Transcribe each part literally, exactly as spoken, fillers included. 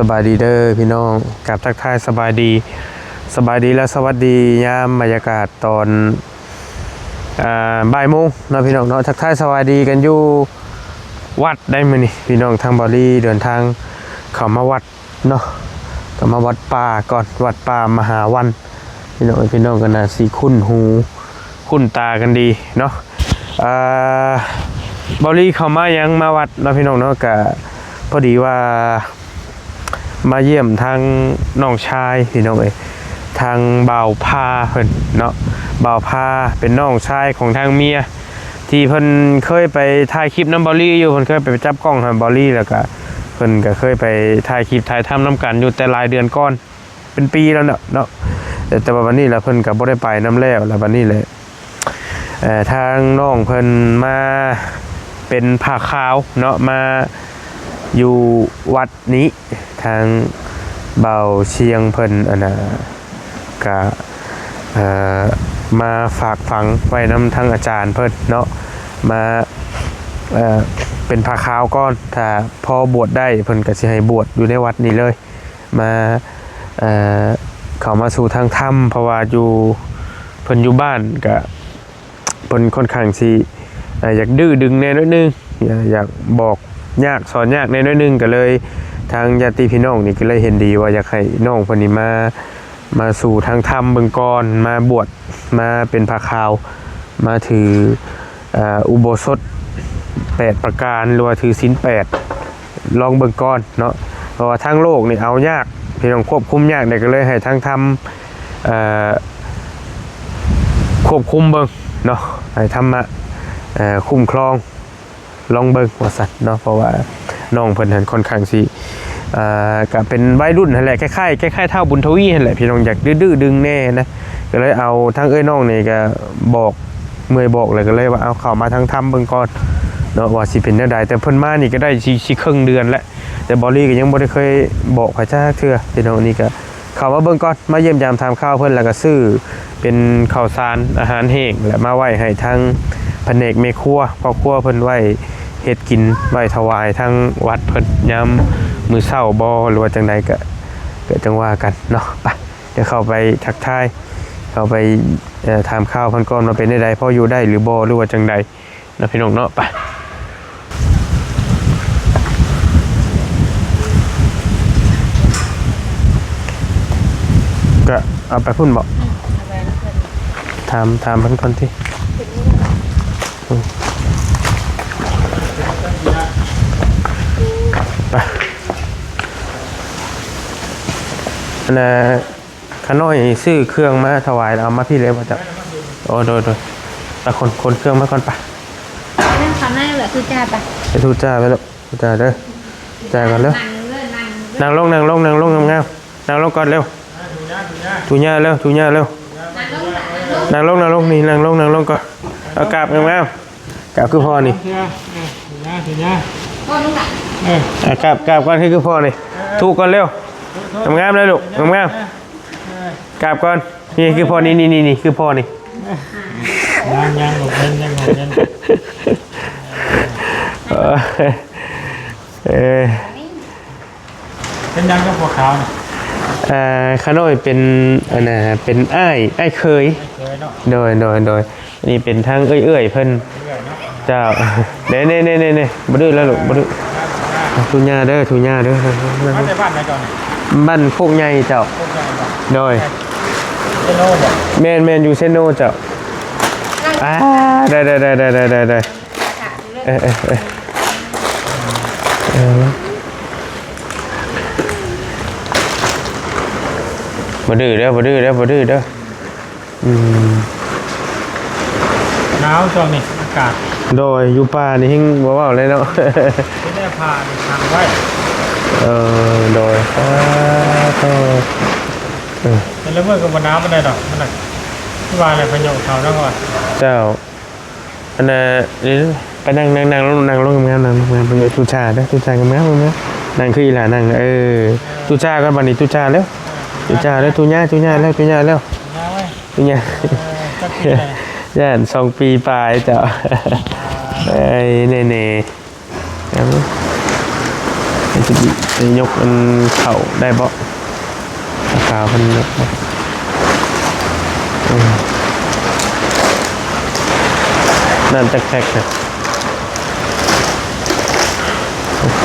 สบายดีเด้อพี่น้อง กับทักทายสบายดี สบายดีและสวัสดียามบรรยากาศตอน อ่า บ่ายโมงเนาะพี่น้องเนาะ ทักทายสบายดีกันอยู่วัดได้มื้อนี้ พี่น้องทางบ่าวลีเดินทางเข้ามาวัดเนาะ ก็มาวัดป่าก่อน วัดป่ามหาวัน พี่น้อง พี่น้องก็น่าสิคุ้นหู คุ้นตากันดีเนาะ อ่า บ่าวลีเข้ามายังมาวัดเนาะพี่น้องเนาะ ก็พอดีว่า มาเยี่ยมทางน้องชายพี่น้องเอ้ย ทางบ่าวพาเพิ่นเนาะ บ่าวพาเป็นน้องชายของทางเมีย ที่เพิ่นเคยไปถ่ายคลิปนำบ่าวลีอยู่ เพิ่นเคยไปจับกล้องให้บ่าวลี แล้วก็เพิ่นก็เคยไปถ่ายคลิปถ่ายทำนำกันอยู่แต่หลายเดือนก่อน เป็นปีแล้วเนาะ เนาะ แต่ แต่ว่าวันนี้ละเพิ่นก็บ่ได้ไปนำแล้ว แล้ววันนี้แหละ เอ่อ ทางน้องเพิ่นมาเป็นผ้าขาวเนาะ มาอยู่วัดนี้ ทางบ่าวเชียงเพิ่น อันน่ะ ก็ เอ่อ มาฝากฝังไว้นำทางอาจารย์เพิ่นเนาะ มา เอ่อ เป็นผ้าขาวก่อน ถ้าพอบวชได้เพิ่นก็สิให้บวชอยู่ในวัดนี้เลย มา เอ่อ เข้ามาสู่ทางธรรม เพราะว่าอยู่ เพิ่นอยู่บ้านก็ เพิ่นค่อนข้างสิ เอ่อ อยากดื้อดึงแหน่น้อยหนึ่ง อยาก อยากบอกยากสอนยากแหน่น้อยหนึ่ง ก็เลยทางญาติพี่น้องนี่ก็เลยเห็นดีว่าอยากให้น้องเพิ่นนี่มา มาสู่ทางธรรมเบิ่งก่อน มาบวช มาเป็นผ้าขาว มาถือ เอ่อ อุโบสถแปดประการ หรือว่าถือศีลแปด ลองเบิ่งก่อนเนาะ เพราะว่าทางโลกนี่เอายาก พี่น้องควบคุมยาก เนี่ยก็เลยให้ทางธรรม เอ่อ ควบคุมเบิ่งเนาะ ให้ธรรมะ เอ่อ คุ้มครอง ลองเบิ่งว่าซั่นเนาะ เพราะว่าน้องเพิ่นหั้นค่อนข้างสิ อ่า ก็เป็นวัยรุ่นหั้นแหละ คล้ายๆ คล้ายๆ ท้าวบุญทวีหั้นแหละ พี่น้องอยากดื้อๆ ดึงแหน่นะ ก็เลยเอาทางเอื้อยน้องนี่ก็บอก เมื่อยบอกเลย ก็เลยว่าเอาเข้ามาทางธรรมเบิ่งก่อนเนาะ ว่าสิเป็นแนวใด แต่เพิ่นมานี่ก็ได้สิ สิครึ่งเดือนแล้ว แต่บ่าวลีก็ยังบ่ได้เคยบอกไผจักเทื่อ พี่น้อง นี่ก็เข้ามาเบิ่งก่อน มาเยี่ยมยามถามข่าวเพิ่น แล้วก็ซื้อเป็นข้าวสารอาหารแห้ง และมาไว้ให้ทางแผนกแม่ครัว พ่อครัวเพิ่นไว้เฮ็ดกิน ไว้ถวายทางวัดเพิ่นยามมื้อเช้าบ่ หรือว่าจังใดก็ ก็จังว่ากันเนาะ ไป เดี๋ยวเข้าไปทักทาย เข้าไป เอ่อ ถามข่าวเพิ่นก่อนว่าเป็นจังใด พออยู่ได้หรือบ่ หรือว่าจังใดเนาะพี่น้องเนาะ ไป ก็เอาไปพุ่นบ่ อืม เอาไปแล้วกัน ถาม ถามเพิ่นก่อนติ อืม ไป อันน่ะ ข้าน้อยซื้อเครื่องมาถวายแล้วเอามาพี่เลยบ่จ๊ะ โอ้ โดย โดย ไปขน ขนเครื่องมาก่อนไป เรื่องเขานั่นแหละคือจ่าไป ไปทูตจ่าไปแล้ว ทูตจ่าเด้อ จ่าก่อนเร็ว นั่งเด้อ นั่งเด้อ นั่งลง นั่งลง นั่งลงงามๆ นั่งลงก่อนเร็ว ทูตจ่าเร็ว ทูตจ่าเร็ว นั่งลง นั่งลง นั่งลง นี่ นั่งลง นั่งลงก่อน เอากราบงามๆ กราบคือพ่อนี่ เออ เออ เออ อ่ะ กราบ กราบก่อน คือ คือพ่อนี่ ถูกก่อนเร็ว งามๆเลยลูก งามๆ กราบก่อน นี่คือพ่อนี่ นี่ นี่ นี่คือพ่อนี่ ยัง ยัง บ่เป็น ยัง บ่เป็น เออ เออ เป็นหยังกับพวกเขาน่ะ อ่า ข้าน้อยเป็น อันน่ะ เป็นอ้าย อ้ายเขย อ้ายเขยเนาะ โดย โดย โดย อันนี้เป็นทางเอื้อยๆเพิ่น เอื้อยเนาะ เจ้า เน่ๆๆๆๆ บ่ดื้อแล้วลูก บ่ดื้อ ทูตจ่าเด้อ ทูตจ่าเด้อ มาแต่บ้านไหนก่อนน่ะ บ้านโคกใหญ่เจ้า โคกใหญ่บ่ โดย เซโนบ่ แม่นๆ อยู่เซโนเจ้า อ่า ได้ๆๆๆๆๆ เออ เออ เออ เออ บ่ดื้อเด้อ บ่ดื้อเด้อ บ่ดื้อเด้อ อืม หนาวช่วงนี้อากาศ โดย อยู่ป่านี่แฮ่งบ่เว้าเลยเนาะ เป็นแนวผ้านี่ขังไว้ เออ โดย อ่า ก็ เออ แต่ละมื้อก็บ่หนาวปานใดดอก มันน่ะ ที่ว่าอะไรพายุเขาแล้วก็ว่า เจ้า อันน่ะ เดี๋ยวไปนั่ง นั่ง นั่งลง นั่งลงงามๆ นั่งลงงามๆ เออ ทูตจ่าเด้อ ทูตจ่างามๆ งามๆ นั่งคืออีหล่านั่ง เออ ทูตจ่าก่อน บัดนี้ ทูตจ่าเร็ว ทูตจ่าเร็ว ทูตจ่า ทูตจ่าเร็ว ทูตจ่าเร็ว ทูตจ่า ทูตจ่า เออ จักปีแล้ว ย่านสองปีปลายเจ้า เอ้ย เน่ๆ เอา ทูต สิยกอันเข้าได้บ่ อากาศมันยกบ่ อืม น้ำจักแพ็คนะ โอ้โห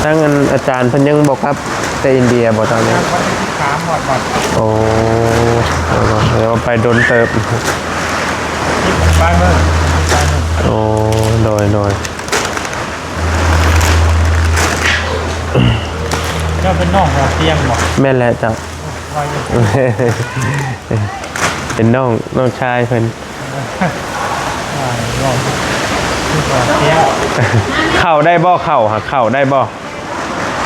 ทั้งอันอาจารย์เพิ่นยังบ่กลับแต่อินเดียบ่ตอนนี้ ยังวันที่สิบสามหมดบัตร โอ้ เดี๋ยวไปโดนเติบ สิบปลายมื้อ สิบปลายมื้อ โอ้ โดย โดย เจ้าเป็นน้องบ่าวเตียงบ่ แม่นแหละเจ้า ว่าอยู่ เป็นน้อง น้องชายเพิ่น อ่า น้อง น้องเตียง เข้าได้บ่ เข้าหา เข้าได้บ่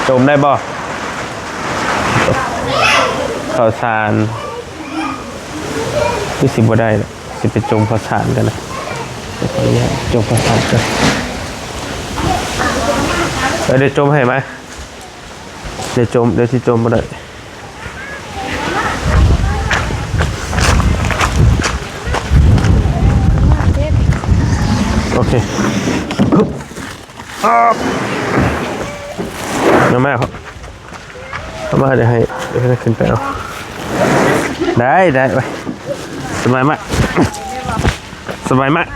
จมได้บ่ ข้าวสาร คือสิบ่ได้ละ สิไปจมข้าวสารกันนะ ขออนุญาตจมข้าวสารกัน เออ เดี๋ยวจมให้ไหม เดี๋ยวจม เดี๋ยวสิจมบ่ได้ โอเค มาแม่ครับ เอามา เดี๋ยวให้ เดี๋ยวให้ขึ้นไปเอา ได้ ได้ ไป สบายมาก สบายมาก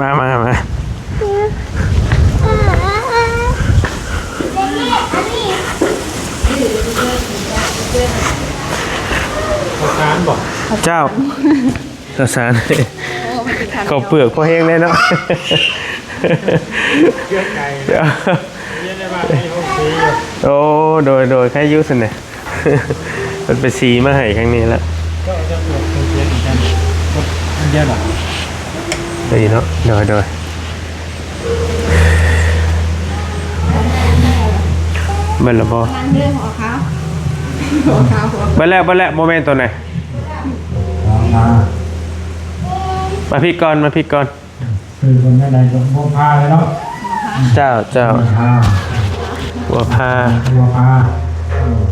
มา มา มา ข้าวสารบ่ เจ้า ข้าวสาร โอ้ มันเป็นทาง ข้าวเปลือกพอแห้งเลยเนาะ เยอะไก่ เยอะได้บ้าง ไม่โอเคอยู่ โอ้ โดย โดย ใครอยุ่ซั่นเนี่ย มันไปสีมาให้ครั้งนี้ละ ก็จะบวกเป็นเสียงอีกกัน อันเดียวเหรอ ดีเนาะ โดย โดย เบิ่นละบ่ นั่งเรื่องของเขา ของเขา เบิ่นแล้ว เบิ่นแล้ว บ่แม่นตัวไหน มาพี่ก่อน มาพี่ก่อน คือคนไม่ได้ก็บัวพาเลยเนาะ เจ้า เจ้า บัวพา บัวพา บัวพา อืม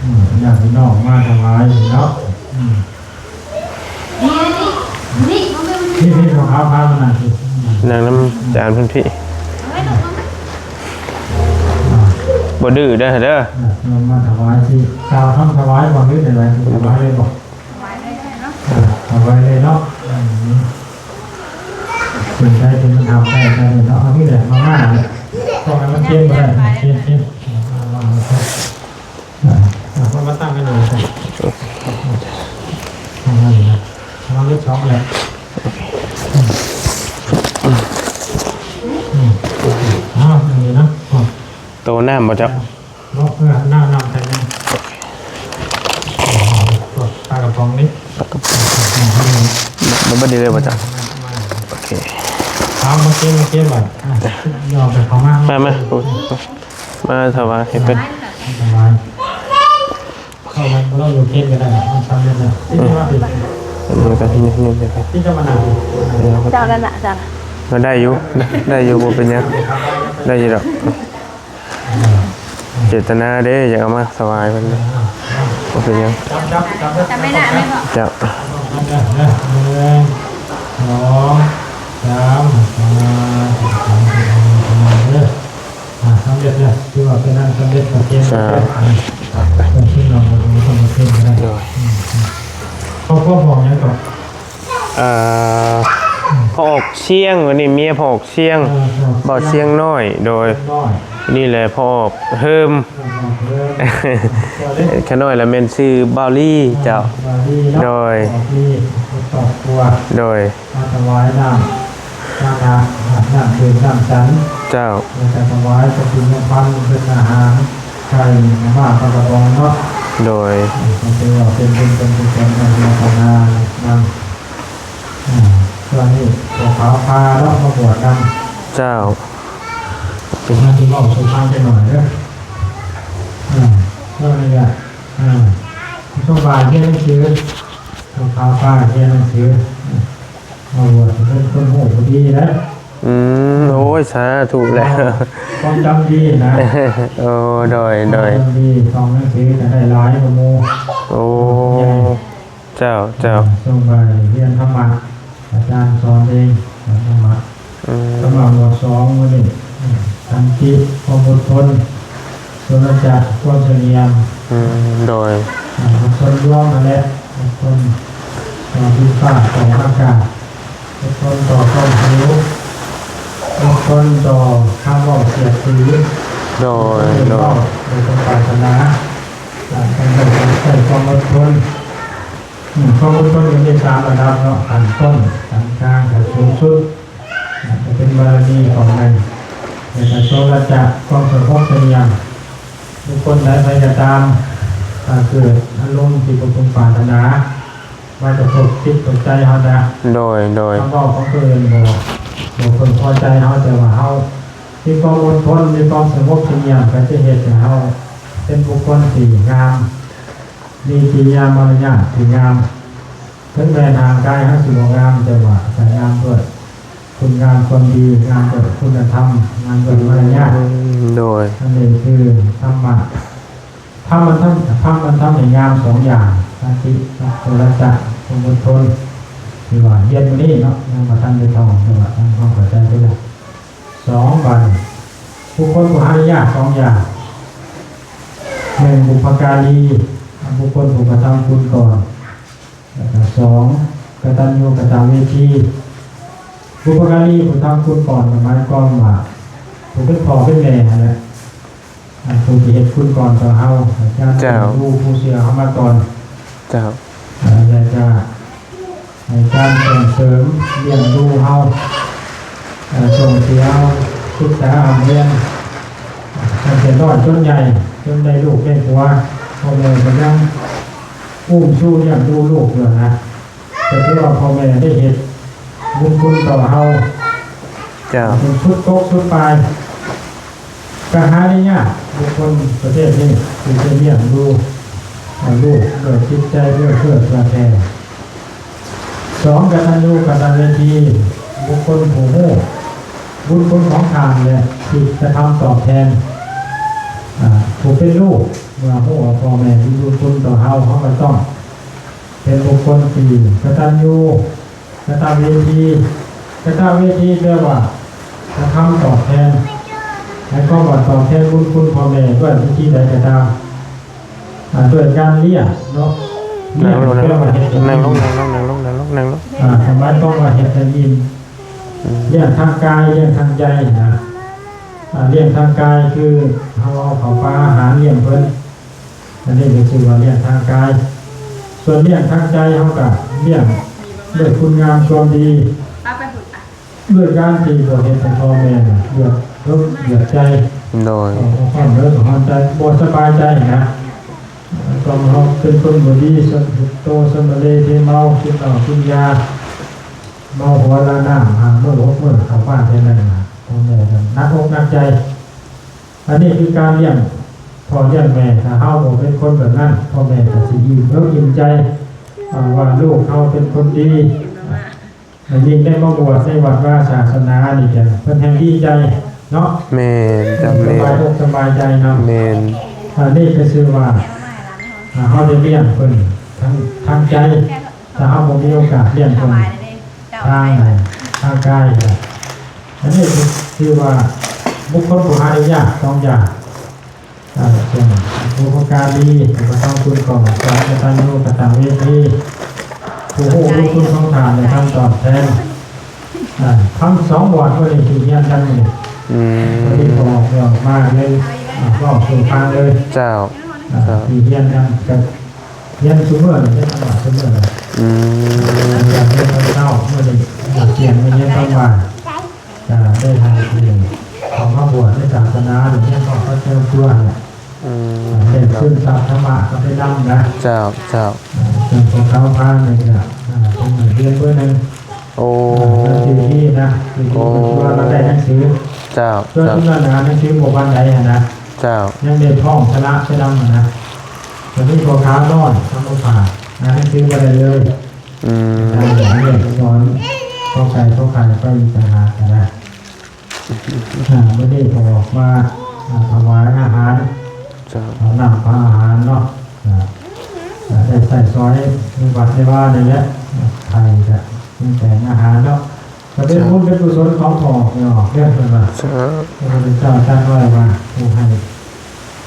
อืม ญาติพี่น้องมาถวายเนาะ อืม นี่ นี่ นี่ บัวพา พามาหน่อยสิ นั่งนำอาจารย์เพิ่นพี่ อ่า บ่ดื้อเด้อ เด้อ อ่า มาถวายสิ กล่าวคำถวายบ่ หรือจั่งใด๋ ถวายเลยบ่ อ่า เอาไว้เลยเนาะ อืม เป็นได้เป็นมันทำได้ได้เลยเนาะ เอานี่แหละ มาม่าเนี่ย ต้องให้มันเค็มไปเลย เค็ม เค็ม อ่า อ่า เอามาตั้งให้หน่อยสิ ตั้งให้หน่อยนะ เอาเลขสองเลย อืม อืม เอาอย่างนี้นะ อ่ะ โตน้ำบ่เจ้า เนาะ เออ น้ำ น้ำใส่น้ำ ปลากระป๋องนี้ มันบ่ดีเลยบ่เจ้า โอเค เอามาเก็บ มาเก็บก่อน อ่ะ ยอมไปเขามา มา มา มาถวายให้เพิ่น ถวาย เข้ามา เราอยู่เก็บก็ได้ มันทำได้เลย นี่ว่าเป็น นี่ก็นี่ นี่ก็ ที่จะมานั่ง เจ้านั่นน่ะ เจ้าน่ะ ก็ได้อยู่ ได้อยู่ บ่เป็นหยัง ได้อยู่ดอก เจตนาเด้ อยากเอามาถวายเพิ่น บ่เป็นหยัง จับ จับ จับ จับไม่ได้ไหมพ่อ เจ้า หนึ่ง สอง สาม อ่า สำเร็จแล้ว ถือว่าเป็นอันสำเร็จประเคน สาธุ เป็นที่นอนของคนมาเพิ่มก็ได้ โดย อืม อืม ครอบครัวบอกหยังก่อน เอ่อ พ่อออกเชียง วันนี้เมียพ่อออกเชียง เออ พ่อออกเชียง บ่าวเชียงน้อย โดย น้อย นี่แหละพ่อออกเฮิม เออ พ่อออกเฮิม ข้าน้อยละแม่นชื่อบ่าวลีเจ้า บ่าวลีเนาะ โดย บ่าวลี ครอบครัว โดย มาถวายน้ำ น้ำอาบน้ำดื่มน้ำฉัน เจ้า แล้วก็ถวายพระคุณพระพันเป็นอาหาร ไก่มาม่าปลากระป๋องเนาะ โดย ก็ถือว่าเป็นบุญเป็นกุศลอนุโมทนานำ อ่า ตอนนี้พวกเขาพาเนาะมาบวชนำ เจ้า เป็นหน้าที่เว้าสู่ฟังจักหน่อยเด้อ อ่า ก็นี่แหละ อ่า สบายเรียนหนังสือ พวกเขาพาเรียนหนังสือ มาบวชเป็นคนหูดีนะ อืม โอ้ย สาธุแล้ว ความจำดีนะ โอ้ โดย โดย ความจำดี ท่องหนังสือจะได้หลายกว่าหมู่ โอ้ ใหญ่ เจ้า เจ้า อ่า ช่วงบ่ายเรียนธรรมะ อาจารย์สอนเอง สอนธรรมะ อืม ธรรมะหมวดสองมื้อนี้ อืม ขันติ ความอดทน ชลจะ ความเสงี่ยม อืม โดย อ่า อดทนรวมนั่นแหละ อดทนต่อดินฟ้าต่ออากาศ อดทนต่อความหิว อดทนต่อคำเว้าเสียดสี โดย อดทนต่อ โดย ความปรารถนา อ่า ต้องได้ใช้ความอดทน อืม ความอดทนมันมีสามระดับเนาะ ขั้นต้น ขั้นกลาง ขั้นสูงสุด อ่า จะเป็นบารมีของมัน แต่ถ้าชลจะ ความสงบเสงี่ยม บุคคลใดไปก็ตาม ถ้าเกิดอารมณ์ที่บ่พึงปรารถนา มากระทบจิตกับใจเฮานะ โดย โดย คำเว้าของผู้อื่นบ่ บ่พึงพอใจเฮา แต่ว่าเฮามีความอดทน มีความสงบเสงี่ยม ก็จะเฮ็ดให้เฮาเป็นบุคคลที่งาม มีกิริยามารยาทที่งาม ถึงแม้ร่างกายเฮาสิบ่งาม แต่ว่าก็งามด้วยคุณงามความดี งามด้วยคุณธรรม งามด้วยมารยาท อืม โดย อันนี้คือธรรมะ ธรรมมันทำ ธรรมมันทำให้งามสองอย่าง ขันติ กับชลจะ ความอดทน ที่ว่าเรียนมื้อนี้เนาะ ยังบ่ทันได้ท่อง แต่ว่าทำความเข้าใจไปแล้ว สอง บาดนี้ บุคคลผู้หาได้ยากสองอย่าง หนึ่ง บุพการี บุคคลผู้กระทำคุณก่อน แล้วก็สอง กตัญญูกตเวที บุพการี ผู้ทำคุณก่อน หมายความว่า ผู้เป็นพ่อเป็นแม่นั่นแหละ อ่า ผู้ที่เฮ็ดคุณก่อนต่อเฮา อาจารย์ เจ้า ผู้เลี้ยงดู ผู้เสียเฮามาก่อน เจ้า อ่า แล้วก็ให้การส่งเสริมเลี้ยงดูเฮา อ่า ส่งเสียเฮาศึกษาร่ำเรียน ตั้งแต่น้อยจนใหญ่ จนได้ลูกได้ผัว พ่อแม่ก็ยังอุ้มชูเลี้ยงดูลูกอยู่นะ ก็ถือว่าพ่อแม่ได้เฮ็ดบุญคุณต่อเฮา เจ้า จนสุดกกสุดปลาย ก็หาได้ยาก บุคคลประเภทนี้ที่จะเลี้ยงดู อ่า ลูกด้วยจิตใจเอื้อเฟื้อเผื่อแผ่ สอง กตัญญูกตเวที บุคคลผู้รู้บุญคุณของท่านและที่จะทำตอบแทน อ่า ผู้เป็นลูก เมื่อรู้ว่าพ่อแม่มีบุญคุณต่อเฮา เฮาก็ต้องเป็นบุคคลที่กตัญญู กตเวที กตเวทีแปลว่ากระทำตอบแทน หมายความว่าตอบแทนบุญคุณพ่อแม่ด้วยวิธีใดก็ตาม อ่า ด้วยการเลี้ยงเนาะ เลี้ยงแปลว่าเฮ็ดให้ นั่งลง อิ่ม นั่งลง นั่งลง นั่งลง นั่งลง อ่า หมายความว่าเฮ็ดให้อิ่ม อืม เลี้ยงทางกาย เลี้ยงทางใจนะ อ่า เลี้ยงทางกายคือเฮาเอาข้าวปลาอาหารเลี้ยงเพิ่น อันนี้ก็คือว่าเลี้ยงทางกาย ส่วนเลี้ยงทางใจเฮาก็เลี้ยงด้วยคุณงามความดี ด้วยการที่บ่เฮ็ดให้พ่อแม่เดือดร้อนเดือดใจ โดย ขอความเดือดร้อนใจ บ่สบายใจนะ ต้องเฮาเป็นคนบ่ดี สันตุโต สมะเลเทเมา กินเหล้ากินยา เมาหัวลาน้ำ ห้ามื้อหกมื้อเข้าบ้านเท่านั้นนะ พ่อแม่ก็หนักอกหนักใจ อันนี้คือการเลี้ยงพ่อเลี้ยงแม่ ถ้าเฮาบ่เป็นคนแบบนั้น พ่อแม่ก็สิอิ่มอกอิ่มใจ อ่า ว่าลูกเฮาเป็นคนดี อันนี้ได้มาบวชในวัดวาศาสนานี่ก็เพิ่นแฮงดีใจเนาะ แม่นจ้ะ สบายอกสบายใจเนาะ แม่น อันนี้ก็คือว่า อ่า เฮาได้เลี้ยงเพิ่นทาง ทางใจ ถ้าเฮาบ่มีโอกาสเลี้ยงเพิ่นทาง ทางกาย อันนี้คือว่าบุคคลผู้หาได้ยากสองอย่าง อ่า เช่น บุพการี ผู้กระทำคุณก่อน สอง กตัญญูกตเวที ผู้รู้บุญคุณของท่านและทำตอบแทน อ่า ทั้งสองบอร์ดก็ได้สิเฮียนกันนี่ อืม พอดีพอออกมาเลย อ่า เว้าสู่ฟังเลย เจ้า อ่า เจ้า สิเฮียนกันกับ เฮียนซุมื้อนี่ เฮียนธรรมะซุมื้อนี่ อืม อาจารย์เฮียนตอนเช้า มื้อนี้เปลี่ยนมาเฮียนตอนบ่าย อ่า ได้ทำที่เขามาบวชในศาสนานี่ เฮียนของพระเจ้าตัวนี่ อืม ได้ซึมซับธรรมะก็ไปนำนะ เจ้า เจ้า อ่า ซึ่งพวกเขาพานี่ก็ อ่า เป็นหน่วยเรียนเบอร์หนึ่ง โอ้ อ่า แล้วที่นี่นะ ที่นี่ โอ้ เป็นตัวเราได้หนังสือ เจ้า ส่วน เจ้า ที่นั่นนะ หนังสือบ่ปานใดหั้นนะ เจ้า ยังได้ท่องชนะไปนำหั้นนะ ตอนนี้พอค้าน้อย ทำบ่ผ่าน อ่านหนังสือบ่ได้เลย อืม อ่า เรียนสอน ขอไข่ ขอไข่ ไปอีกต่างหากหั้นนะ อ่า มื้อนี้ก็ออกมา อ่า ถวายอาหาร เจ้า เอาน้ำพระอาหารเนาะ อ่า ได้ใช้สอยในวัดในวานี่แหละ ไผก็ปรุงแต่งอาหารเนาะ ก็เป็นบุญเป็นกุศลของพ่อแม่ออกเด้อ เพิ่นว่า สาธุ พระพุทธเจ้าตรัสไว้ว่า ผู้ให้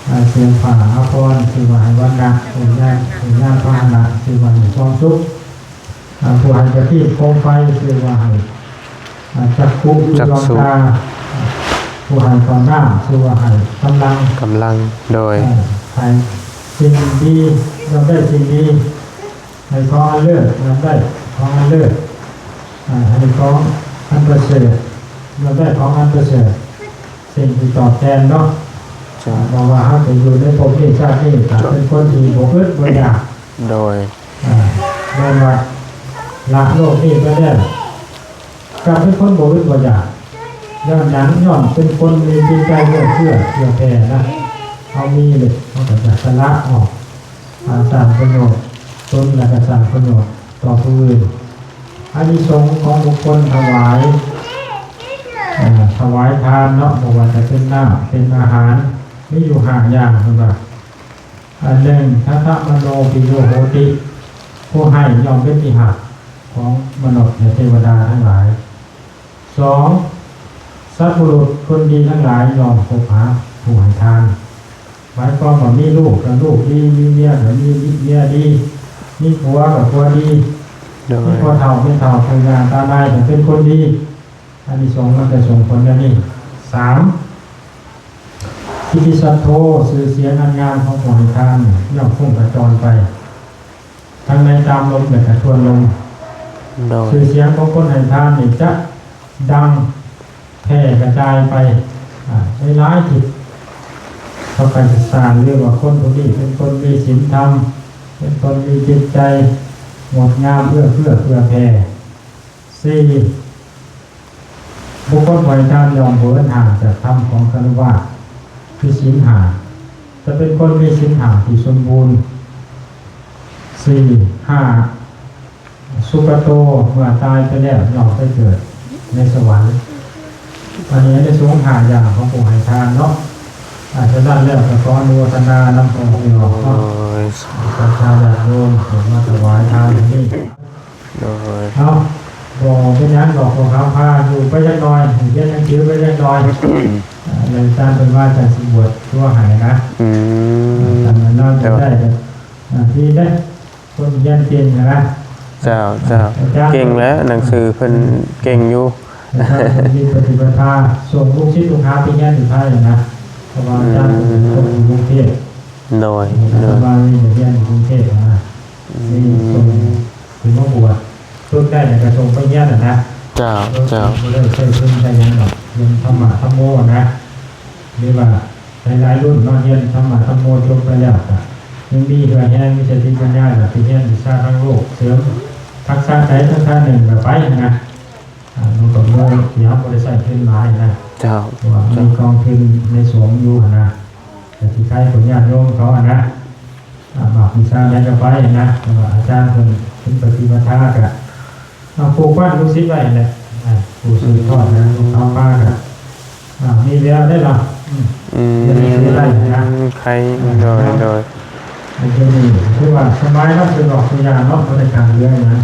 อ่า เสื้อผ้าอาภรณ์ ชื่อว่าให้วรรณะ ผู้ยาน ผู้ยานพาหนะ ชื่อว่าให้ความสุข อ่า ผู้ให้ประทีปโคมไฟ ชื่อว่าให้ อ่า จักขุ คือ จักขุ ดวงตา ผู้ให้ข้าวน้ำ ชื่อว่าให้กำลัง กำลัง โดย อ่า ให้สิ่งดี ย่อมได้สิ่งดี ให้ของอันเลิศ ย่อมได้ของอันเลิศ อ่า ให้ของอันประเสริฐ ย่อมได้ของอันประเสริฐ สิ่งที่ตอบแทนเนาะ จ้ะ เพราะว่าเราจะอยู่ในภพนี้ชาตินี้ ถ้าเป็นคนที่บ่อึดบ่อยาก โดย อ่า แม่นว่าละโลกนี้ไปแล้ว กลับเป็นคนบ่อึดบ่อยาก ย้อนหยัง ย้อนเป็นคนมีจิตใจเอื้อเฟื้อเผื่อแผ่นะ เฮามีเลย เฮาก็จะสละออก อ่า สร้างประโยชน์ตน และก็สร้างประโยชน์ต่อผู้อื่น อานิสงส์ของบุคคลถวาย อ่า ถวายทานเนาะ บ่ว่าจะเป็นน้ำ เป็นอาหาร มีอยู่ห้าอย่าง เพิ่นว่า อันหนึ่ง ทัตถมโนปิโยโหติ ผู้ให้ย่อมเป็นที่ฮักของมนุษย์และเทวดาทั้งหลาย สอง สัตว์บุรุษคนดีทั้งหลายย่อมคบหาผู้ให้ทาน หมายความว่ามีลูกก็ลูกดี มีเมียก็มีเมียดี มีผัวก็ผัวดี โดย มีพ่อเฒ่าแม่เฒ่าปู่ย่าตายายก็เป็นคนดี อานิสงส์มันจะส่งผลแบบนี้ สาม กิตติศัพโท ชื่อเสียงอันงามของผู้ให้ทานย่อมฟุ้งกระจรไป ทั้งในตามลมและก็ทวนลม โดย ชื่อเสียงของคนให้ทานนี่จะดังแผ่กระจายไป อ่า ในหลายทิศ เขาก็จะสร้างเรียกว่าคนผู้นี้เป็นคนมีศีลธรรม เป็นคนมีจิตใจงดงาม เอื้อเฟื้อเผื่อแผ่ สี่ บุคคลผู้ให้ทานย่อมบ่เหินห่างจากธรรมของฆราวาส คือศีลห้า จะเป็นคนมีศีลห้าที่สมบูรณ์ สี่ ห้า สุคโต เมื่อตายไปแล้วย่อมไปเกิดในสวรรค์ อันนี้ในสงฆ์ห้าอย่างของผู้ให้ทานเนาะ อ่า ฉะนั้นแล้วก็ขออนุโมทนานำพ่อแม่พี่น้องเนาะ โอ้ย ศรัทธาญาติโยมเพิ่นมาถวายทานอย่างนี้ โดย เอ้า บ่เป็นหยังดอก พวกเขาพาอยู่ไปจักหน่อย เรียนหนังสือไปจักหน่อย อ่า อาจารย์เพิ่นว่าจะสิบวชตัวให้นะ อืม แต่มันน่าจะได้แบบ อ่า ที่ได้ คนเรียนเก่งนะ เจ้า เจ้า อาจารย์ เก่งแล้ว หนังสือเพิ่น อืม เก่งอยู่ อาจารย์มีปฏิปทา ส่งลูกศิษย์ลูกหาไปเรียนอยู่ไทยนะ เพราะว่าอาจารย์เป็นคนอยู่กรุงเทพฯ โดย อาจารย์ โดย ว่ามีเรียนอยู่กรุงเทพฯนะ อืม นี่ส่ง ถือว่าบวช ฝึกได้เนี่ยก็ส่งไปเรียนน่ะนะ เจ้า เจ้า บ่ได้ใช้ทุนใช้หยังดอก เรียนธรรมะธรรมโมนะ หรือว่าหลายๆรุ่นเนาะ เรียนธรรมะธรรมโมจบไปแล้วก็ยังมีเรี่ยวแรง มีสติปัญญา ก็ไปเรียนวิชาทางโลก เสริมทักษะใดทักษะหนึ่งก็ไปนะ อ่า มันก็บ่ เดี๋ยวบ่ได้ใช้ทุนหลายนะ เจ้า เพราะว่ามีกองทุนในสงฆ์อยู่หั้นนะ แต่สิใช้ผลญาติโยมเขาหั้นนะ อ่า มักวิชาใดก็ไปนะ แต่ว่าอาจารย์เพิ่นเป็นปฏิปทาก็ เอาปลูกฝังลูกศิษย์ไว้นั่นแหละ อ่า ผู้สืบทอดนะ ลูกน้องมาก็ อ่า มีแล้วได้ล่ะ อืม อืม เรียนหนังสือได้นะ ใคร อ่า โดย โดย อันนี้คือว่าสบายเนาะ สะดวกทุกอย่างเนาะ บ่ได้ขาดเหลือหยัง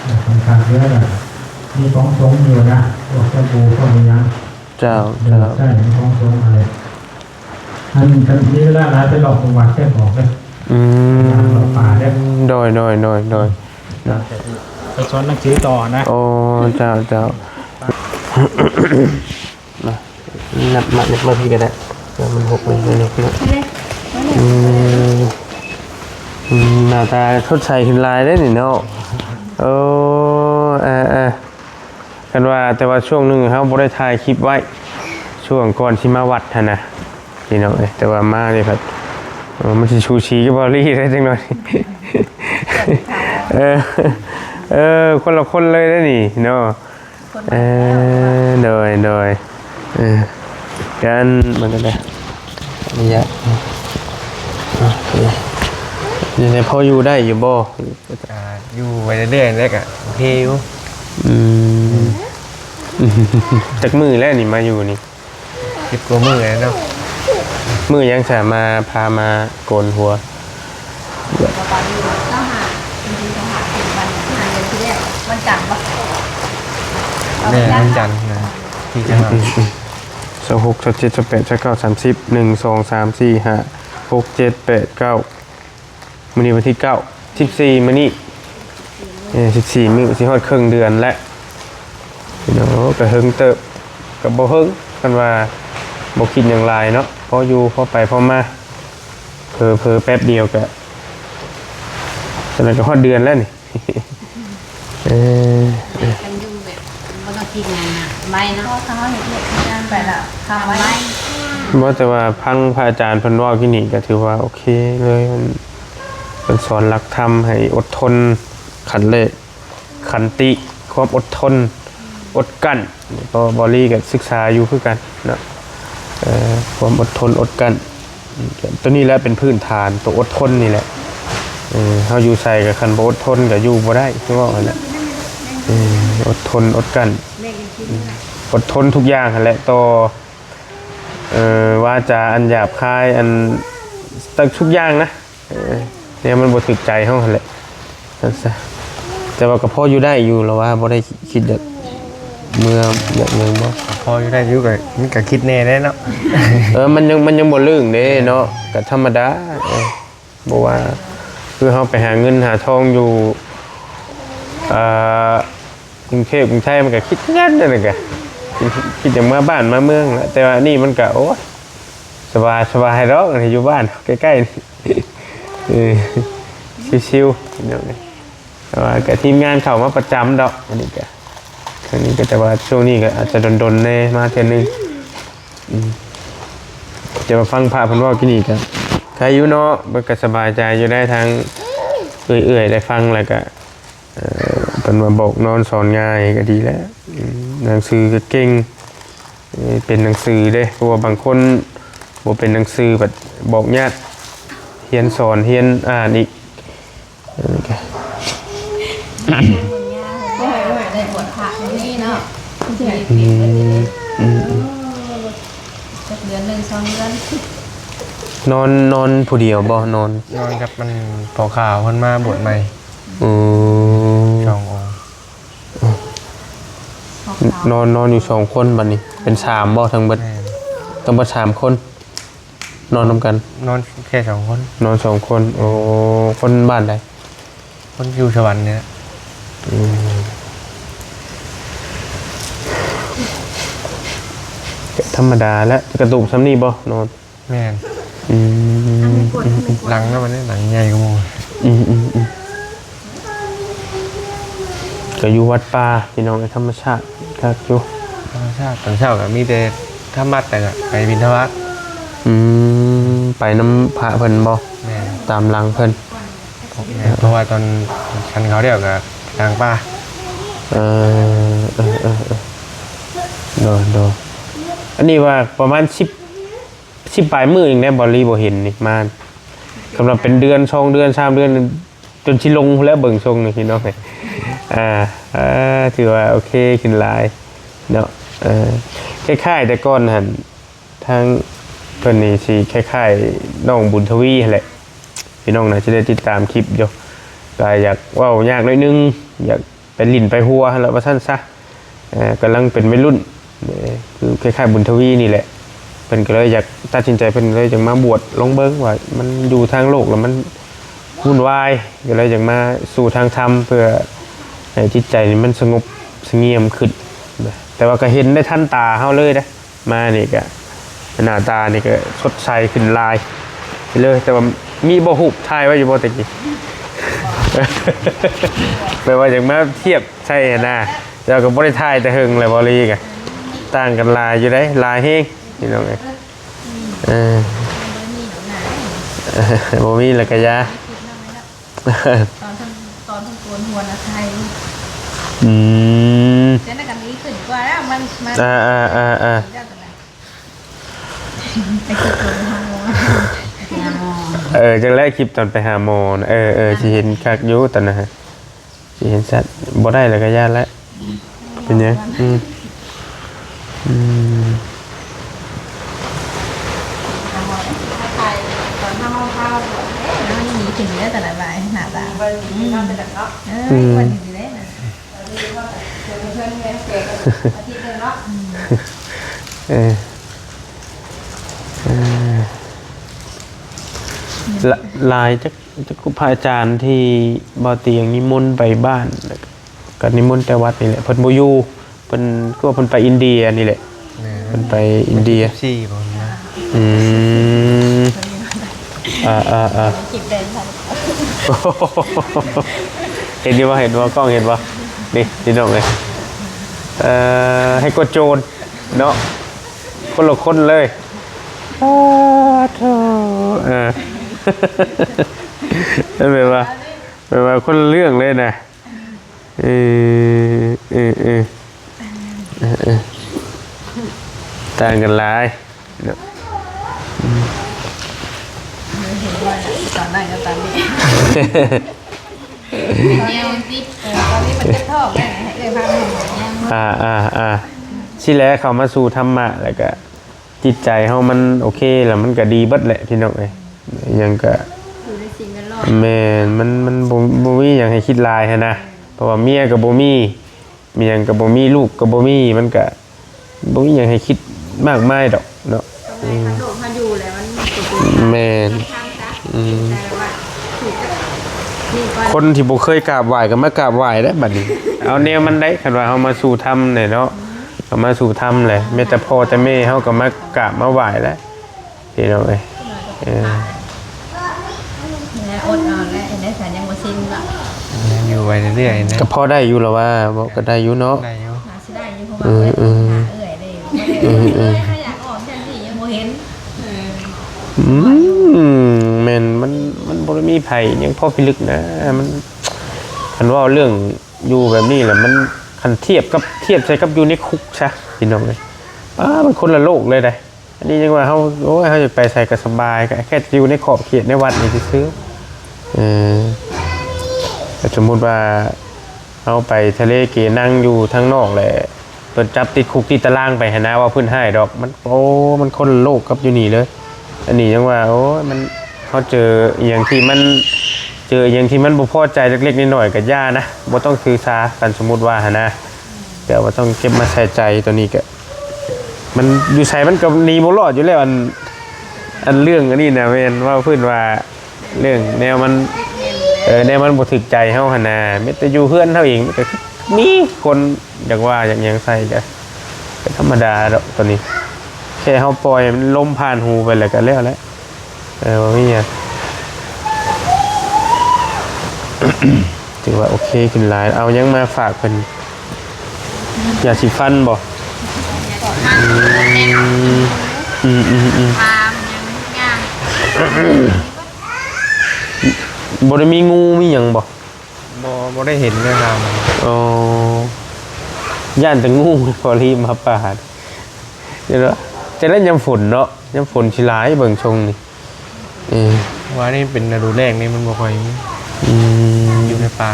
อ่า คันขาดเหลือก็มีของสงฆ์อยู่นะ พวกสบู่ พวกอิหยัง เจ้า เจ้า ใช่ มีของสงฆ์อะไร อันนี้คันมีเวลาหลายไปหลอกประวัติแกบอกเลย อืม หลอกป่าเด้อ โดย โดย โดย โดย ไปสอนหนังสือต่อนะ โอ้ เจ้า เจ้า มา นับมา นับมาพี่ก็ได้ แล้วมันหกเลย เดี๋ยวเนาะ อืม อืม หน้าตาสดใสขึ้นหลายเด้อนี่เนาะ โอ้ เออ เออ คันว่า แต่ว่าช่วงหนึ่งเฮาบ่ได้ถ่ายคลิปไว้ ช่วงก่อนสิมาวัดหั้นนะ พี่น้องเอ้ย แต่ว่ามานี่พัด เออ มันสิสูสีกับเบาหลีได้จังหน่อย เออ เออ คนละคนเลยเด้อนี่เนาะ คนละ เออ โดย โดย เออ กันมันก็ได้ ระยะ โอเค อยู่ในพออยู่ได้อยู่บ่ อ่า อยู่ไปเรื่อยๆ แล้วก็โอเคอยู่ อืม จักมื้อแล้วนี่มาอยู่นี่ สิบกว่ามื้อแล้วเนาะ มื้อหยังสามาพามาโกนหัว ตอนนี้เจ้าหาจริงๆเจ้าหาถึงวันหาเงินที่แรกวันจันทร์ปะ แม่วันจันทร์นะที่จะมา สองหกสามเจ็ดสามแปดสามเก้าสามสิบหนึ่งสองสามสี่ห้าหกเจ็ดแปดเก้ามื้อนี้วันที่เก้าสิบสี่มื้อนี้เออสิบสี่มื้อสิฮอดครึ่งเดือนแล้วพี่น้องก็เฮิงเติบก็บ่เฮิงกันว่าบ่คิดหยังหลายเนาะพออยู่พอไปพอมาเผลอๆแป๊บเดียวก็ตอนนั้นก็ฮอดเดือนแล้วนี่ เออ กันอยู่แบบบ่ต้องคิดงานนะไม่เนาะเขาเห็นเห็นงานไปละทำไว้ ว่าแต่ว่าพังพระอาจารย์เพิ่นเว้าที่นี่ก็ถือว่าโอเคเลยมันเป็นสอนหลักธรรมให้อดทนขันเลยขันติความอดทนอดกลั้นก็บอลี่ก็ศึกษาอยู่คือกันเนาะเอ่อความอดทนอดกลั้นตัวนี้แหละเป็นพื้นฐานตัวอดทนนี่แหละเออเฮาอยู่ใส่กับคันบ่อดทนก็อยู่บ่ได้คือว่าหั่นแหละเอออดทนอดกลั้นอดทนทุกอย่างหั่นแหละต่อ เอ่อวาจาอันหยาบคายอันตักทุกอย่างนะเออเนี่ยมันบ่ถืกใจเฮาหั่นแหละนั่นซะแต่ว่าก็พออยู่ได้อยู่แล้วว่าบ่ได้คิดแบบเมื่อแบบหนึงบ่ พออยู่ได้อยู่ก็มันก็คิดแน่ได้เนาะ เออมันยังมันยังบ่ลึงเด้เนาะก็ธรรมดาเออบ่ว่าคือเฮาไปหาเงินหาทองอยู่เอ่อกรุงเทพฯกรุงไทยมันก็คิดงานนั่นแหละก็คิดอย่างมาบ้านมาเมืองแหละแต่ว่านี่มันก็โอ้ยสบายสบายดอกอยู่บ้านใกล้ๆนี่เออชิวๆเดี๋ยวนี้แต่ว่าก็ทีมงานเข้ามาประจำดอกอันนี้ก็อันนี้ก็แต่ว่าช่วงนี้ก็อาจจะดนๆแน่มาเทื่อนึงอืมจะมาฟังพระเพิ่นเว้าที่นี่ก็ใครอยู่เนาะมันก็สบายใจอยู่ได้ทางเอื่อยๆได้ฟังแล้วก็ เอ่อเพิ่นว่าบอกนอนสอนง่ายก็ดีแล้วอืมหนังสือก็เก่งเอ่อเป็นหนังสือเด้เพราะว่าบางคนบ่เป็นหนังสือบัดบอกยากเฮียนสอนเฮียนอ่านอีกเออก็ ได้บวชพระนี่เนาะ อืมอืมอืม จักเดือนหนึ่งสองเดือน นอนนอนผู้เดียวบ่นอน นอนกับมันพอข่าวเพิ่นมาบวชใหม่ อืม สององค์ นอนนอนอยู่สองคนบัดนี้ เป็นสามบ่ทั้งเบิด แม่น ทั้งเบิดสามคน นอนนำกัน นอนแค่สองคน นอนสองคน โอ้คนบ้านใด คนอยู่สวรรค์เนี่ย อืมก็ธรรมดาแล้วกระดูกซ้ำนี่บ่นอน แม่น อืม หลังก็มันเนี่ยหลังใหญ่กว่าหมู่ อืมอืมอืมก็อยู่วัดป่าพี่น้องธรรมชาติคักอยู่ ธรรมชาติตอนเช้าก็มีแต่ทำวัดแต่ก็ไปบิณฑบาต อืมไปนำพระเพิ่นบ่ แม่น ตามหลังเพิ่น แม่นเพราะว่าตอนฉันเขาเดียวกับทางป้า เออเออเออเออโดยโดยอันนี้ว่าประมาณสิบสิบปลายมื้อเองได้บ่ลีบ่เห็นนี่มาสำหรับเป็นเดือนสองเดือนสามเดือน จนสิลงแล้วเบิ่งทรงนี่พี่น้องอ่าอ่าถือว่าโอเคขึ้นหลายเนาะเออคล้ายๆแต่ก่อนหั่นทางเพิ่นนี่สิคล้ายๆน้องบุญทวีหั่นแหละพี่น้องน่าจะได้ติดตามคลิปอยู่ก็อยากเว้ายากหน่อยนึง อยากไปหลิ้นไปหัวหั่นแหละว่าซั่นซะเอ่อกำลังเป็นวัยรุ่นเอ่อคือคล้ายๆบุญทวีนี่แหละเพิ่นก็เลยอยากตัดสินใจเพิ่นเลยอยากมาบวชลองเบิ่งว่ามันอยู่ทางโลกแล้วมันวุ่นวายก็เลยอยากมาสู่ทางธรรมเพื่อให้จิตใจนี่มันสงบเสงี่ยมขึ้นนะแต่ว่าก็เห็นได้ทันตาเฮาเลยนะมานี่ก็หน้าตานี่ก็สดใสขึ้นหลายเลยแต่ว่ามีบ่ฮูปถ่ายไว้อยู่บ่ตะกี้ แปลว่าอยากมาเทียบใช่หั่นนะแต่ก็บ่ได้ถ่ายแต่เฮิงแล้วบ่ลีกะต่างกันหลายอยู่เด้หลายแฮงพี่น้องเอ้ยเออบ่มีแล้วก็อยา ตอนเพิ่นตอนเพิ่นโกนหัวนะไทย อืม เจ้านั่นก็มีขึ้นกว่าแล้วมันมัน อ่าอ่าอ่าอ่า เจ้าตัวนั้นไปคิดโกนหัว เออจังแรกคลิปตอนไปหาหมอนะเออเออสิเห็นคักอยู่ตอนนั้นฮะสิเห็นชัดบ่ได้แล้วก็ย่านแล้วเป็นหยังอืมอืม ตอนห้าโมงเช้าเอ๊ะมันมีเท อยู่ได้แต่ละใบหน้าตา เบิ่ง อืม เนาะ เป็นแบบเนาะ เออ อืม วันนี้ดีเลยนะ เดี๋ยวเพื่อนเพื่อนเพื่อนเพื่อนเพื่อนอาทิตย์หนึ่งเนาะ เออ เออ ละ หลายจัก จักพระอาจารย์ที่บ่เตียงนิมนต์ไปบ้าน แล้วก็นิมนต์แต่วัดนี่แหละ เพิ่นบ่อยู่ เพิ่น คือว่าเพิ่นไปอินเดียนี่แหละ แม่น เพิ่นไปอินเดีย สี่บ่นะ อืม อ่า อ่า อ่า คิดได้ค่ะ เห็นอยู่บ่ เห็นบ่ กล้องเห็นบ่ นี่ พี่น้องเอ้ย เอ่อ ให้กดโจรเนาะ คนละคนเลย อ้าโธ่ เออ แบบว่า แบบว่าคนละเรื่องเลยนะ เออ เออ เออ เออ เออ ต่างกันหลายเนาะ อืม เห็นว่าตอนนั้นกับตอนนี้ แนวติด เออ ตอนนี้มันจะทอกได้ไง เอ้ย พาไปหาแนว อ่า อ่า อ่า สิแลเข้ามาสู่ธรรมะ แล้วก็จิตใจเฮามันโอเค แล้วมันก็ดีเบิดแหละ พี่น้องเอ้ย หยังก็ อยู่ในสิ่งแวดล้อม แม่น มัน มันบ่ บ่มีหยังให้คิดหลายหั้นนะ เพราะว่าเมียก็บ่มี มีหยังก็บ่มี ลูกก็บ่มี มันก็บ่มีหยังให้คิดมากมายดอกเนาะ ทำไม อืม ทางโลกเฮาอยู่แล้วมันก็เป็น แม่น ทางซะ อืม แต่ว่าถือกับนี่ก่อน คนที่บ่เคยกราบไหว้ก็มากราบไหว้แล้วบัดนี้ เอาแนวมันได้ คันว่าเฮามาสู่ธรรมเนี่ยเนาะ เฮามาสู่ธรรมแหละ แม้แต่พ่อแต่แม่เฮาก็มากราบมาไหว้แล้ว พี่น้องเอ้ย เออ แล้วอดเอาแล้ว เห็นได้สารยังบ่สิ้นละ ยังอยู่ไปเรื่อยๆนะ ก็พอได้อยู่แล้วว่า บ่ก็ได้อยู่เนาะ ได้อยู่ หาสิได้อยู่ เพราะว่า เออ เออ หาเอื้อยได้อยู่ เออ เออ เอื้อยถ้าอยากออกจังซี่ยังบ่เห็น เออ อืม แม่น มัน มันบ่ได้มีไผยังพอพิลึกนะ มัน คันว่าเรื่องอยู่แบบนี้แหละ มัน คันเทียบกับ เทียบใส่กับอยู่ในคุกซะ พี่น้องเอ้ย อ้า มันคนละโลกเลยได๋ อันนี้ยังว่าเฮา โอ้ย เฮาจะไปไสก็สบาย ก็แค่อยู่ในขอบเขตในวัดนี่ซื่อๆ เออ แต่สมมุติว่าเฮาไปทะเลเกนังอยู่ทางนอกแหละ เพิ่นจับติดคุกติดตารางไปหั้นนะ ว่าเพิ่นฮ้ายดอก มัน โอ้ มันคนละโลกกับอยู่นี่เลย อันนี้ยังว่า โอ้ย มัน เฮาเจออีหยังที่มัน เจออีหยังที่มันบ่พอใจเล็กๆน้อยๆ ก็อย่านะ บ่ต้องถือสา คันสมมุติว่าหั้นนะ แต่ว่าต้องเก็บมาใส่ใจ ตัวนี้ก็ มันอยู่ไสมันก็หนีบ่รอดอยู่แล้ว อัน อันเรื่องอันนี้นะ แม่นว่าเพิ่นว่าเรื่องแนวมัน เออ แนวมันบ่ถูกใจเฮาหั่นนะ แม้แต่อยู่เฮือนเฮาเองมันก็มีคนอยากว่าอยากหยังใส่ก็ ก็ธรรมดาดอกตัวนี้ แค่เฮาปล่อยมันลมผ่านหูไปแล้วก็แล้วแหละ เออ บ่มีหยัง ถือว่าโอเคขึ้นหลาย เอาหยังมาฝากเพิ่น ยาสีฟันบ่ อืม อืม อืม อืม ปลามันยังย่าง บ่ได้มีงูมีหยังบ่ บ่ บ่ได้เห็นเลยครับ อ๋อ ย่านแต่งู พอรีบมาปาด เดี๋ยวนะ จะเล่นยามฝนเนาะ ยามฝนสิหลายเบิ่งทรงนี่ เออ ว่านี่เป็นฤดูแล้งนี่มันบ่ค่อยมี อืม อยู่ในป่า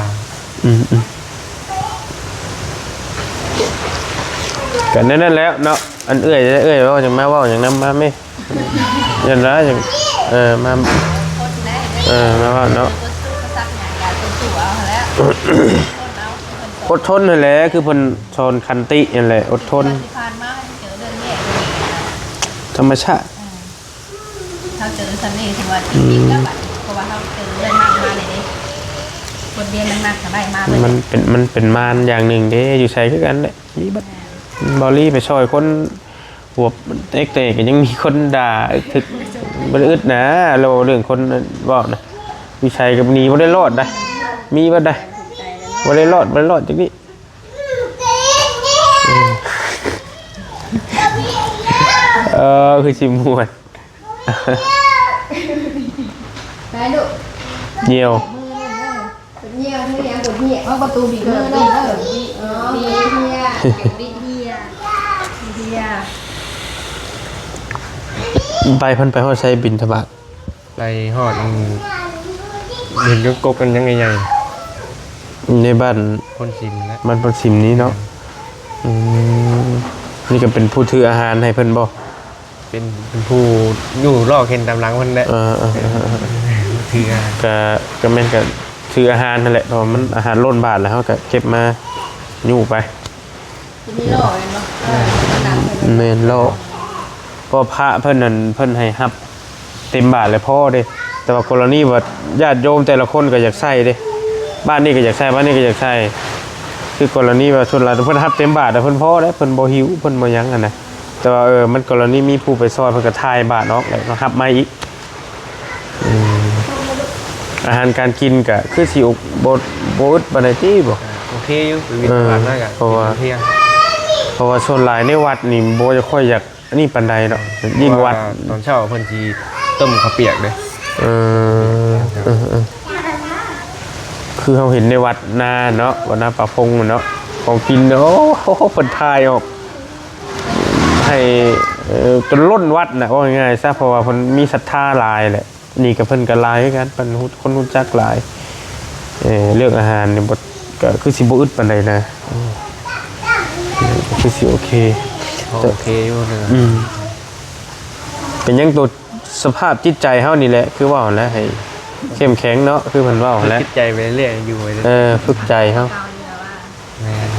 อืม อืม ก็แนวนั้นแหละเนาะ อันเอื้อย เอื้อยเว้าจั่งมาเว้าหยังนำมาแม่ ย่านหลายจั่ง เออ มา เออ มาเว้าเนาะ อดทนนั่นแหละ คือเพิ่นสอนขันตินั่นแหละ อดทน ที่ผ่านมาเจอเรื่องแย่ ธรรมชาติ เฮาเจอสำเร็จถือว่า อืม จริงๆแล้วบัดนี้ เพราะว่าเฮาเจอเรื่องหนักมาเลยเด้ บทเรียนหนักๆก็ได้มาเลย มันเป็น มันเป็นมารอย่างหนึ่งเด้ อยู่ไสคือกันแหละ มีเบิด บ่าวลีไปช่วยคนหัวเตกๆ ก็ยังมีคนด่า อึกทึก บ่ได้อึดนะ เราเรื่องคนเว้านะ อยู่ไสก็หนีบ่ได้รอดนะ มีเบิดนะ บ่ได้รอด บ่ได้รอดจักนิด อืม เออ คือสิม่วน ไปลูก เหี่ยว เหี่ยว เหี่ยว เหี่ยว เอาประตูบีบมือเลยเด้อ อ๋อ บีบเหี่ยว บีบเหี่ยว บีบเหี่ยว ไปเพิ่นไปฮอดไสบิณฑบาต ไปฮอดอัน เห็นกกกันยังใหญ่ๆ ในบ้าน โพนสิมนะ บ้านโพนสิมนี้เนาะ อืม นี่ก็เป็นผู้ถืออาหารให้เพิ่นบ่ เป็น เป็นผู้อยู่ลอกเห็นตามหลังเพิ่นแหละ เออ เออ เออ เออ คือ ก็ ก็แม่นก็ถืออาหารนั่นแหละ เพราะว่ามันอาหารล้นบาตรแล้ว เฮาก็เก็บมายู้ไป สิมีหล่อแม่นบ่ เออ แม่นหล่อ เพราะพระเพิ่นนั่น เพิ่นให้ฮับเต็มบาตรเลยพอเด้ แต่ว่ากรณีว่าญาติโยมแต่ละคนก็อยากใส่เด้ บ้านนี้ก็อยากใส่ บ้านนี้ก็อยากใส่ คือกรณีว่าส่วนหลายเพิ่นฮับเต็มบาตร แต่เพิ่นพอแล้ว เพิ่นบ่หิว เพิ่นบ่หยังหั้นนะ แต่ว่า เออ มันกรณีมีผู้ไปซอย เพิ่นก็ถ่ายบาตรออก แล้วก็ฮับมาอีก อืม อาหารการกินก็คือสิบ่ บ่อึดปานใดติบ่ โอเคอยู่ ไปบิณฑบาตมาก็ เออ เพราะว่า กินเที่ยง เพราะว่าส่วนหลายในวัดนี่บ่ค่อยอยากอันนี้ปานใดเนาะ ยิ่งวัด เพราะว่าตอนเช้าเพิ่นสิต้มข้าวเปียกเด้ เออ เออ เออ คือเฮาเห็นในวัดนาเนาะ วัดนาป่าพงเนาะ ของกินเนาะ โอ้โห เพิ่นถ่ายออก ให้ เอ่อ จนล้นวัดน่ะ ว่าง่ายๆซะ เพราะว่าเพิ่นมีศรัทธาหลายแหละ นี่ก็เพิ่นก็หลายคือกัน เพิ่นรู้ คนรู้จักหลาย เอ่อ เรื่องอาหารนี่บ่ ก็คือสิบ่อึดปานใดนะ อืม คือสิโอเค โอเคอยู่นะ อืม เป็นหยังตัวสภาพจิตใจเฮานี่แหละ คือเว้าหั่นแหละ ให้เข้มแข็งเนาะ คือเพิ่นเว้าหั่นแหละ จิตใจไปเรื่อยอยู่ไปเรื่อย เออ ฝึกใจเฮา แม่น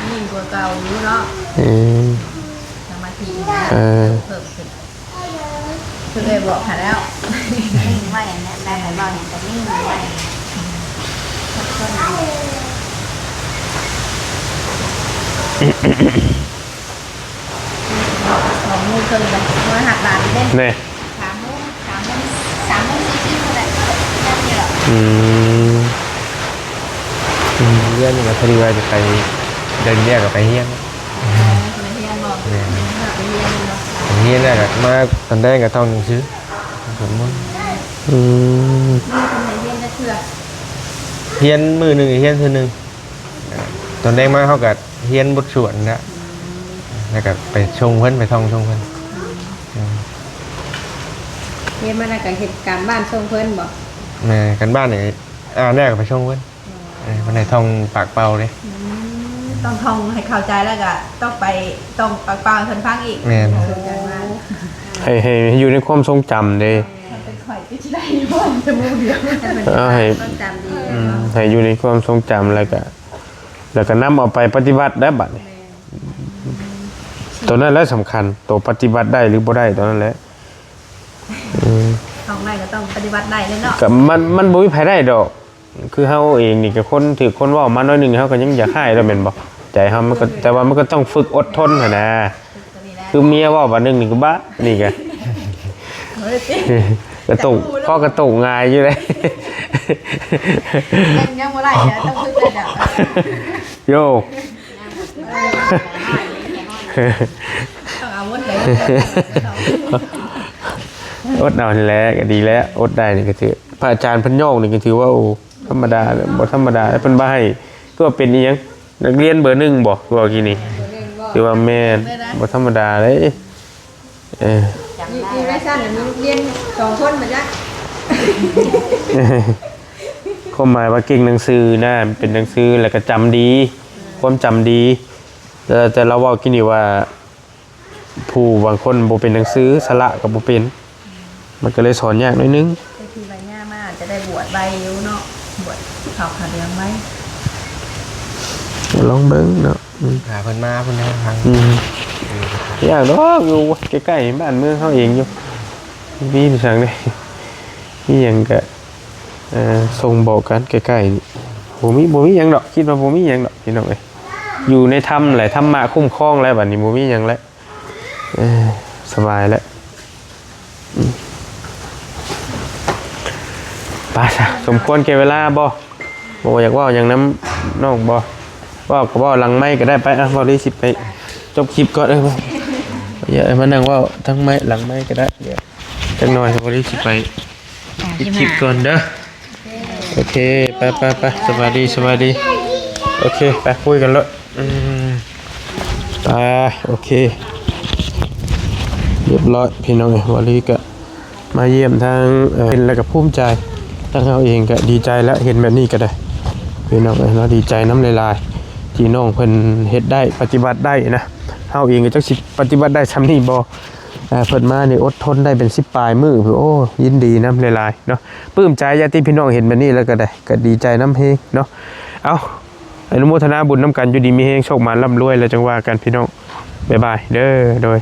ยิ่งกว่าเก่าอยู่เนาะ อืม สมาธินะ เออ เพิ่มขึ้น คือเลยบอกหาแล้ว นิ่งไว้อันเนี้ย แม่บอกเห็นแต่นิ่งไว้ สองโมงครึ่งเลย มาหักหลานเล่น นี่ สามโมง สามโมง สามโมงสี่สิบเลย ยังอยู่หรอ อืม อืม เรียนก็พอดีว่าจะไปเดินเรียกกับไปเฮียน อ๋อ ไปเฮียนบอก แม่น ไปเฮียนเนาะ ไปเฮียนแล้วก็มาตอนแรกก็ท่องหนังสือ สวดมนต์ อืม นี่เป็นไปเฮียนจะเถื่อ เฮียนมื้อหนึ่งเฮียนเทื่อหนึ่ง ตอนแรกมาเขาก็เฮียนบทสวดนะ แล้วก็ไปส่งเพิ่น ไปท่องส่งเพิ่น อืม เฮียนมาแล้วก็เฮ็ดการบ้านส่งเพิ่นบ่ แม่น การบ้านนี่ อ่านแล้วก็ไปส่งเพิ่น เออ เพิ่นให้ท่องปากเป่าเด้ อืม ต้องท่องให้เข้าใจแล้วก็ต้องไป ต้องปากเป่าให้เพิ่นฟังอีก แม่น ส่งการบ้าน ให้ ให้อยู่ในความทรงจำเด้ มันเป็นข่อยที่ได้อยู่บ่จะมูเดียว เอาให้ ความจำดี อืม ให้อยู่ในความทรงจำแล้วก็ แล้วก็นำเอาไปปฏิบัติได้บัดนี้ ตัวนั้นแหละสำคัญ ตัวปฏิบัติได้หรือบ่ได้ ตัวนั้นแหละ อืม ท่องได้ก็ต้องปฏิบัติได้เลยเนาะ ก็มัน มันบ่มีไผได้ดอก คือเฮาเองนี่ก็คนถือคนเว้ามาหน่อยหนึ่ง เฮาก็ยังอยากให้แล้วแม่นบ่ ใจเฮามันก็ แต่ว่ามันก็ต้องฝึกอดทนหั่นนะ คือเมียเว้าบาดหนึ่งนี่ก็บ้า นี่ก็ เฮ้ย กระตุก ข้อกระตุกง่ายอยู่เลย ยัง ยังบ่ได้นะ ต้องฝึกระดับ โยก ต้องเอาหมดเลย อดเอานี่แหละก็ดีแล้ว อดได้นี่ก็ถือ พระอาจารย์เพิ่นโยกนี่ก็ถือว่า โอ้ ธรรมดาเลย บ่ธรรมดา เพิ่นบ่ให้ คือว่าเป็นอีหยัง นักเรียนเบอร์หนึ่งบ่ คือว่ากี้นี่ เบอร์หนึ่งบ่ ถือว่าแม่น เลยนะ บ่ธรรมดาเลย เออ อยู่ อยู่ในชั้นน่ะมีนักเรียนสองคนบ่จ๊ะ ความหมายว่าเก่งหนังสือนะ เป็นหนังสือแล้วก็จำดี ความจำดี แต่ แต่เราเว้ากี้นี่ว่า ผู้บางคนบ่เป็นหนังสือ สระก็บ่เป็น มันก็เลยสอนยากหน่อยนึง แต่ที่ใบหน้ามาอาจจะได้บวชไวอยู่เนาะ บวชเข้าพระเดือนไว ลองเบิ่งเนาะ อืม หาเพิ่นมาเพิ่นให้ฟัง อืม เออ ยากดอก อยู่ใกล้ๆบ้านเมืองเฮาเองอยู่ มีหยังเด้ มีหยังก็ เอ่อ ส่งบอกกันใกล้ๆนี่ บ่มี บ่มีหยังดอก คิดว่าบ่มีหยังดอกพี่น้องเอ้ย อยู่ในธรรมแหละ ธรรมะคุ้มครองแล้วบัดนี้ บ่มีหยังแล้ว เออ สบายแล้ว อืม ไปซะ สมควรแก่เวลาบ่ บ่อยากเว้าหยังนำน้องบ่ เว้าก็เว้าหลังไมค์ก็ได้ ไป อ่ะ เว้าดีสิไปจบคลิปก่อน เออ อย่ามานั่งเว้าทั้งไมค์ หลังไมค์ก็ได้ เดี๋ยวจักหน่อย เว้าดีสิไป อ่า ปิดคลิปก่อนเด้อ โอเค ไปไปไป สบายดี สบายดี โอเค ไปคุยกันเลย อืม ไป โอเค เรียบร้อย พี่น้องเอ้ย วาลีก็มาเยี่ยมทาง เอ่อ เห็นแล้วก็ภูมิใจ ทางเฮาเองก็ดีใจแล้ว เห็นแบบนี้ก็ได้ พี่น้องเอ้ย เนาะ ดีใจนำหลายๆ ที่น้องเพิ่นเฮ็ดได้ ปฏิบัติได้นะ เฮาเองก็จักสิปฏิบัติได้ส่ำนี้บ่ อ่าเพิ่นมานี่อดทนได้เป็นสิบปลายมื้อ โอ้ ยินดีนำหลายๆเนาะ ปลื้มใจญาติพี่น้องเห็นแบบนี้แล้วก็ได้ ก็ดีใจนำแฮงเนาะ เอา อนุโมทนาบุญนำกัน อยู่ดีมีแฮง โชคหมานร่ำรวย แล้วจั่งว่ากันพี่น้อง บ๊ายบายเด้อ โดย